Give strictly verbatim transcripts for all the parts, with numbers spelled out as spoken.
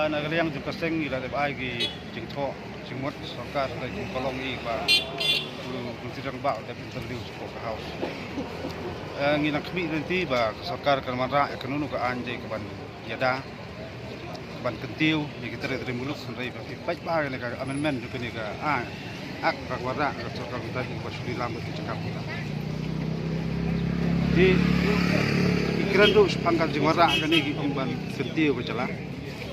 Na ka liang jong ka seng ngi la dep ai ki jingthoh jingmut sorkar, da jingpalong i ba u Myntri Rangbah u dep interview sha ka House. Eh, ngi nang khmih lynti ba ka sorkar kan wanrah ïa kano kano ka aiñ dei kaban ïada, ban kyntiew ïa ki trai trai muluk, hynrei ba ki peit ba kane ka amendment jong kane ka aiñ Act ka wanrah ka sorkar mynta ki ba shu lilam ki jaka puta. Ki, ki kren ruh shaphang ka jingwanrah kane ki ong ban kyntiew ka jylla,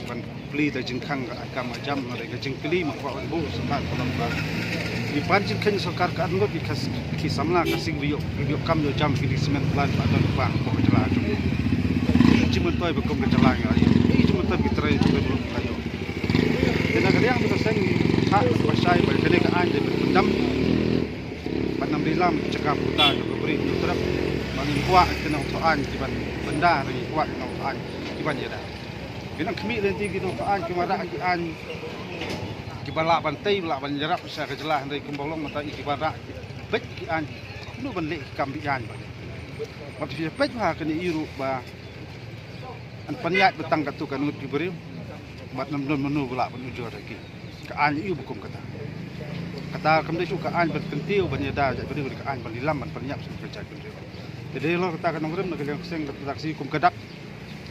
ban plie da jingkhang ka kam ka jam, hynrei ka jingkylli ma kwah ban buh sorkar ka long ba ki ban jingkheiñ sorkar ka ngut ki khas, ki samla ka sing ba ïoh, ïoh kam ïoh jam ki cement plant ba don ba ka jylla jong ngi. Ki jingmyntoi ba kum ka jylla ngi ïoh, ki jingmyntoi ki trai jong ngi ïoh. Te na ka liang jong ka seng ngi hap ban shai ba kane ka aiñ dei ban pyndam, ban ym lilam ki jaka puta jong ka Bri Hynñiewtrep. Ba ngim kwah ki nongthoh aiñ ki ban pynda, ngim kwah ki nongthoh aiñ ki ban ïada. Ngi nang khmih lynti ki nongthoh aiñ ki wanrah ki aiñ kiba lah ban tei, lah ban ïarap sha ka jylla, hynrei kumba long mynta ki wanrah ki beit ki aiñ, kumno ban leh ki kam beit aiñ ba. Bad phi peit ba kane i ruh ba yn pynïaid ba tang katto katne ngut ki briew, bad ym don mano ba lah ban ujor ïa ki. Ka aiñ ïa u ba kum kata. Kata kam dei shuh ka aiñ ban kyntiew ban ïada jaitbynriew, ka aiñ ban lilam ban pynïap shuh ka jaitbynriew. Te dei halor kata ka nongrim na ka liang ka seng, kata ka sngi kum ka dak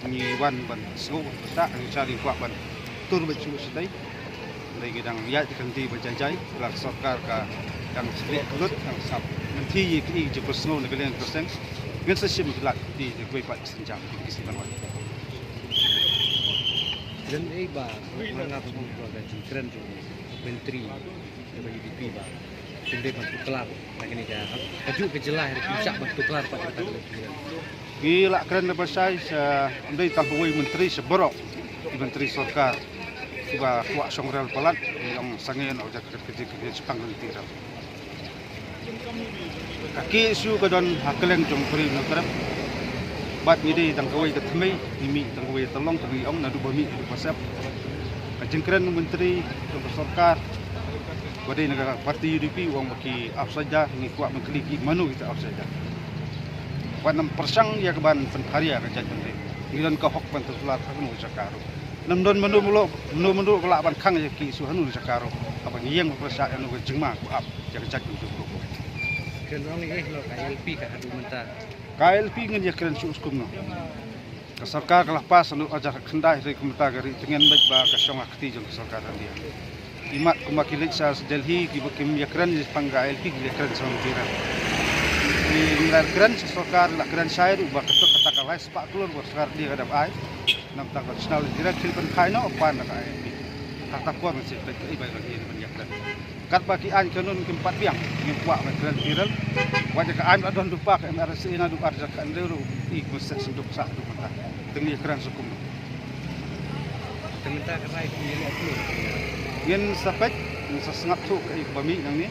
ngi wan ban sngewbha, ngi shah, ngi kwah ban tur beit shuh shatei. Hynrei ngi dang ïaid ka lynti ba jai jai, la ka sorkar ka dang sbit lut, dang sap. Mynta ïa ki jingpynsngew na ka liang ka seng, ngin sa shim ki lad ki, kiwei pat ki sienjam ki, ki shu ban wan. Kren ei ba nga, nga ba ka jingkren jong u Myntri kaba U D P ba kim dei ban tuklar na kane ka, kajuh ka jylla ruh kim shah ban tuklar pat kata ka lynti. Ngi la kren da ba shai sha, ym dei tang kawei Myntri, sha baroh ki Myntri sorkar kiba kwah shong rel palat, ngi ong sangeh noh ïa ka, ka, ka, ka jingshepang lynti rel. Ka K S U ka don ha kylleng jong Bri Hynñiewtrep. Bad ngi dei tang kawei ka thymmei, ngi mih tang kawei ka tyllong, tang ngi ong naduh ba mih haduh ba sep. Ka jingkren u Myntri jong ka sorkar ba dei na ka party U D P u ong ba ki outsider, ngi kwah ban kylli ki mano kita outsider. Wat nym pyrshang ïa ka ban pynpharia ka jaitbynriew. Ngi don ka hok ban tuklar ha kano ka jaka ruh. Nym don mano mano, mano mano ba lah ban khang ïa ka K S U ha kano ka jaka ruh. Haba ngi ïeng ba pyrshah ïa kano ka jingma kaba ap ïa ka jaitbynriew ruh. Kren ong ei halor ka I L P ka haduh mynta. Ka I L P ngin ïakren shuh kumno. Ka sorkar ka la pass naduh arhajar khyndai, hynrei kumta ka ri tyngen beit ba ka shong ha kti jong ka sorkar India. Imat kumba ki leit sha Delhi kiba kim ïakren shaphang ka I L P, ki ïakren shaphang ki ren. Ki la kren sha sorkar, la kren shai ruh ba kato kata ka lai spah klur ba sorkar India ka dep ai. Namar ka National India ki pynkhie noh pan da ka I L P. Kata por ngi shu peit kaei ba ki ïakren. Katba ki aiñ kano kim pat biang, ngim kwah ban kren detail. Wat ïa ka aiñ ba don lypa ka M R S A naduh arhajar khathynriew ruh, i kumne seh senduk sah haduh mynta. Te ngi kren sha kumno. Te mynta ka rai kumne ïa leh kumno. Ngin sa peit, ngin sa sngap thuh kaei kaba mih nangne.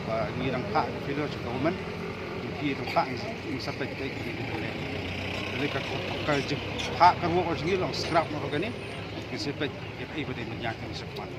Ba ngi dang phah failure to government. Ngi dang phah, ngin sa, ngin sa peit kaei kaba mih nangne. Te ka, ka jingphah ka ruh ka jingïalong scrap noh kane. Ngin sa peit kaei ba dei mynta, ngin sa peit.